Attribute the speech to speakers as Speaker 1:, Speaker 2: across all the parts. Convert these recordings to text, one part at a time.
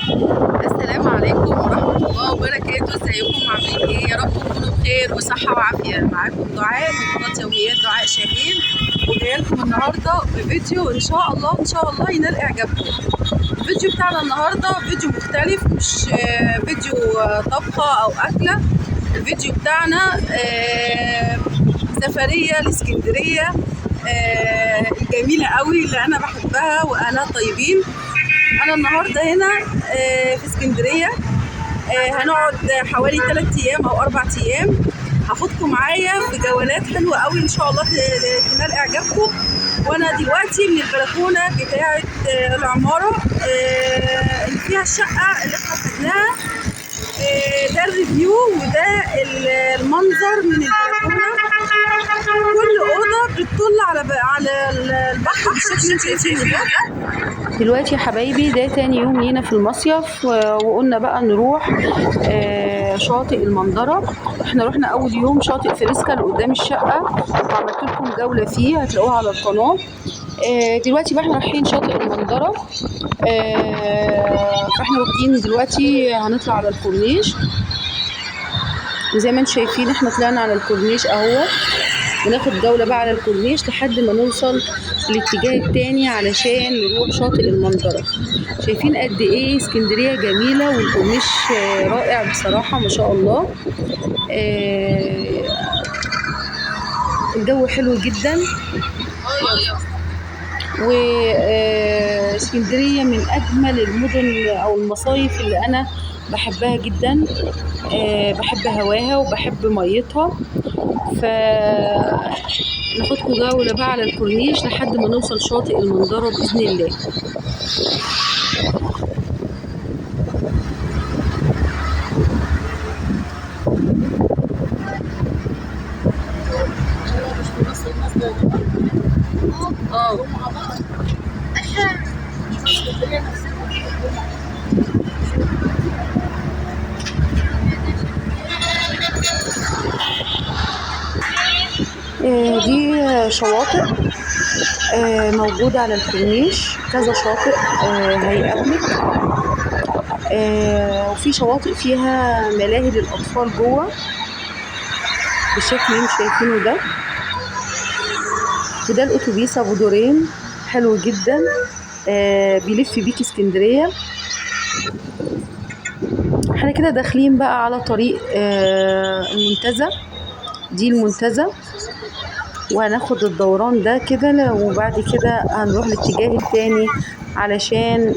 Speaker 1: السلام عليكم ورحمة الله وبركاته. ازيكم عاملين ايه؟ يا رب تكونوا بخير وصحة وعافية. معاكم دعاء من قناة يوميات دعاء شاهين، وجاية لكم النهاردة بفيديو ان شاء الله ان شاء الله ينال اعجابكم. الفيديو بتاعنا النهاردة فيديو مختلف، مش فيديو طبخة او اكلة. الفيديو بتاعنا سفرية لاسكندرية الجميلة قوي اللي انا بحبها واهلها طيبين. انا النهارده هنا في اسكندرية، هنقعد حوالي 3 ايام او 4 ايام. هاخدكم معايا في جولات حلوة قوي ان شاء الله تنال اعجابكم. وانا دلوقتي من البلكونه بتاعه العمارة اللي فيها الشقة اللي احنا خدناها. ده ال review وده المنظر من البلكونه. كل اوضة بتطل على البحر بالشكل اللي انتوا شايفينه ده.
Speaker 2: دلوقتي يا حبايبي ده تاني يوم لينا في المصيف، وقلنا بقى نروح شاطئ المندرة. احنا رحنا اول يوم شاطئ فريسكا اللي قدام الشقة، وعملت لكم جولة فيه هتلاقوها على القناة. دلوقتي بقى احنا رايحين شاطئ المندرة. فاحنا واخدين دلوقتي هنطلع على الكورنيش، وزي ما انتم شايفين احنا طلعنا على الكورنيش اهو، وناخد جولة بقى على الكورنيش لحد ما نوصل الاتجاه التاني علشان نروح شاطئ المنظرة. شايفين قد ايه اسكندرية جميلة والكورنيش رائع بصراحة ما شاء الله. الجو حلو جدا، واسكندرية من اجمل المدن او المصايف اللي انا بحبها جدا. بحب هواها وبحب ميتها. ف ناخدكم جولة بقى على الكورنيش لحد ما نوصل شاطئ المنظرة بإذن الله. دي شواطئ موجودة على الكورنيش، كذا شاطئ هيقابلك. وفي شواطئ فيها ملاهي للأطفال جوه بالشكل اللي انتوا شايفينه ده. وده الأتوبيس أبو دورين، حلو جدا، بيلف بيك اسكندرية. احنا كده داخلين بقى على طريق المنتزه، دي المنتزه، وهناخد الدوران ده كده، وبعد كده هنروح الاتجاه التاني علشان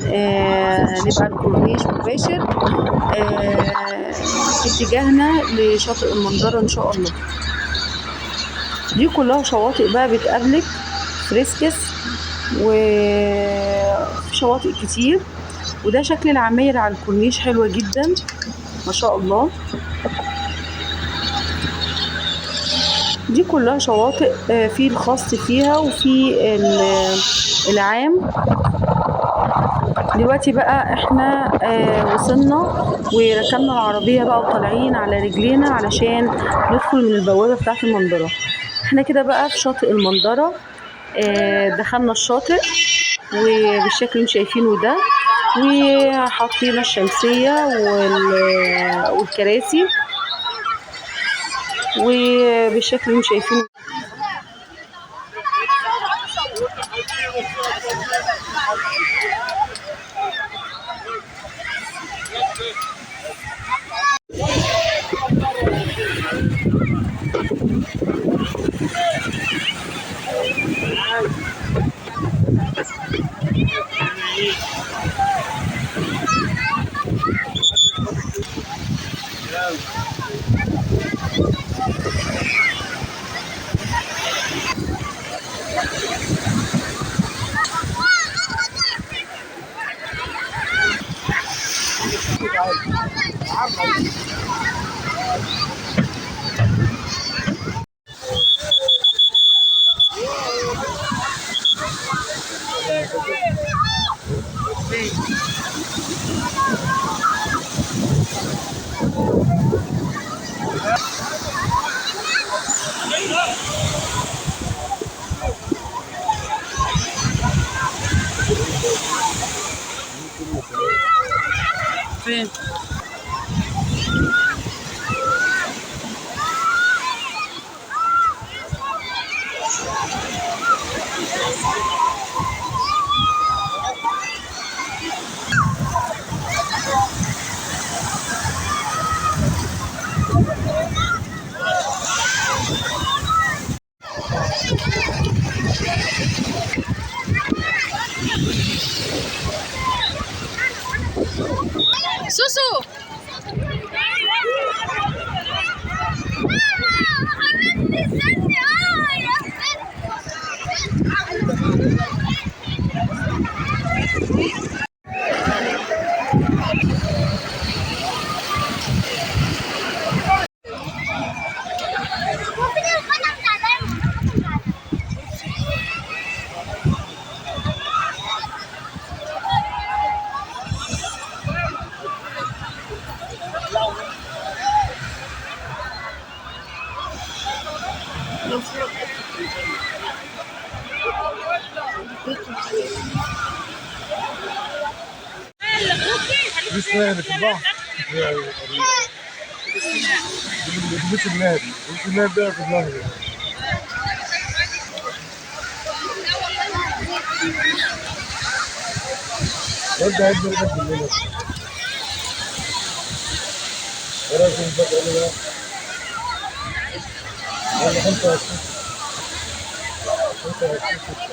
Speaker 2: نبقى الكورنيش مباشر في اتجاهنا لشاطئ المنظرة ان شاء الله. دي كلها شواطئ بقى بتقابلك، فريسكس وفي شواطئ كتير. وده شكل العماير على الكورنيش، حلوة جدا ما شاء الله. دي كلها شواطئ في الخاص فيها وفي العام. دلوقتي بقى احنا وصلنا وركبنا العربية بقى وطالعين على رجلينا علشان ندخل من البوابة بتاعة المنظرة. احنا كده بقى في شاطئ المنظرة، دخلنا الشاطئ وبالشكل اللي انتم شايفينه ده، وحاطين الشمسية والكراسي وبالشكل اللي انتم شايفينه.
Speaker 1: فين؟ سوسو.
Speaker 3: لسه في البحر. الاتوبيس النهري، الاتوبيس النهري ده في النهر. الواد ده عايز يرجع بالليل. ايه رايك في المفاجأة ده؟ يلا 25 25 6.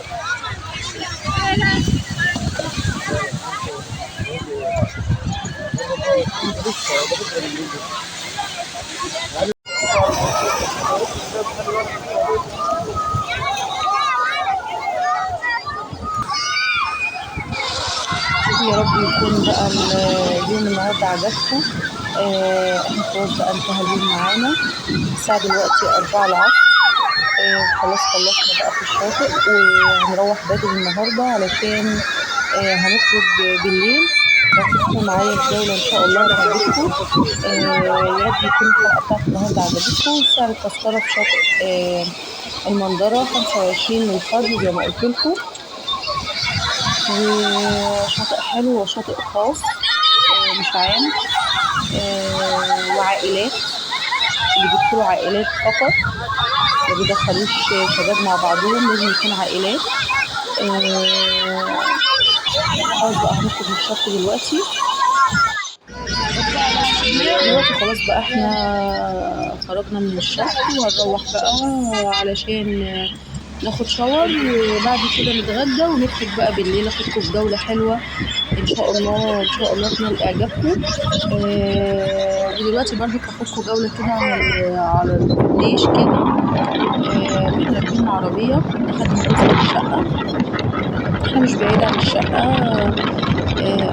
Speaker 2: يا رب يكون بقى اليوم النهارده عجبكم. احنا خلاص بقى انتهى اليوم معانا، الساعة دلوقتي 4 العصر. خلاص خلصنا بقى في الشاطئ وهنروح بدري النهارده علشان هنخرج بالليل. هتشوفوا معايا الجولة إن شاء الله هتعجبكم. يا رب يكون الحلقة بتاعت النهارده عجبتكم. سعر التذكرة في شاطئ المندرة 25 للفرد زي ما قلت لكم، وشاطئ حلو وشاطئ خاص مش عام، وعائلات، اللي بيدخلوا عائلات فقط، ما بيدخلوش شباب مع بعضهم، لازم يكون عائلات. خلاص بقى هنخرج من الشط دلوقتي. خلاص بقى احنا خرجنا من الشط وهنروح بقى علشان ناخد شاور وبعد كده نتغدى ونخرج بقى بالليل. اخدكم في جولة حلوة ان شاء الله، ان شاء الله تنال اعجابكم. ودلوقتي برضو هاخدكم جولة كده على الكورنيش كده. احنا راكبين العربية لحد ما نوصل الشقة، احنا مش بعيد عن الشقة،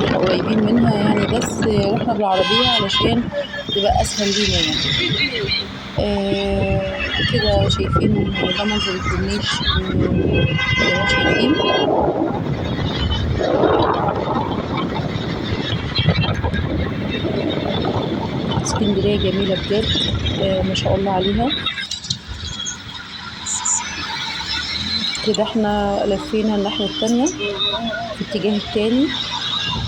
Speaker 2: احنا قريبين منها يعني، بس رحنا بالعربية علشان تبقى اسهل لينا يعني. كده شايفين ده منظر الكورنيش زي ما شايفين. اسكندرية جميلة بجد، ما شاء الله عليها. كده احنا لفينا الناحية التانية في الاتجاه التاني.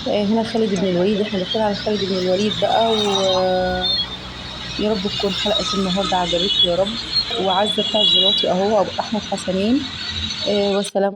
Speaker 2: هنا خالد بن الوليد، احنا داخلين على خالد بن الوليد بقى. و يا رب تكون حلقة النهاردة عجبتكم يا رب. وعزة بتاع الجيلاتي اهو، ابو احمد حسنين. والسلام.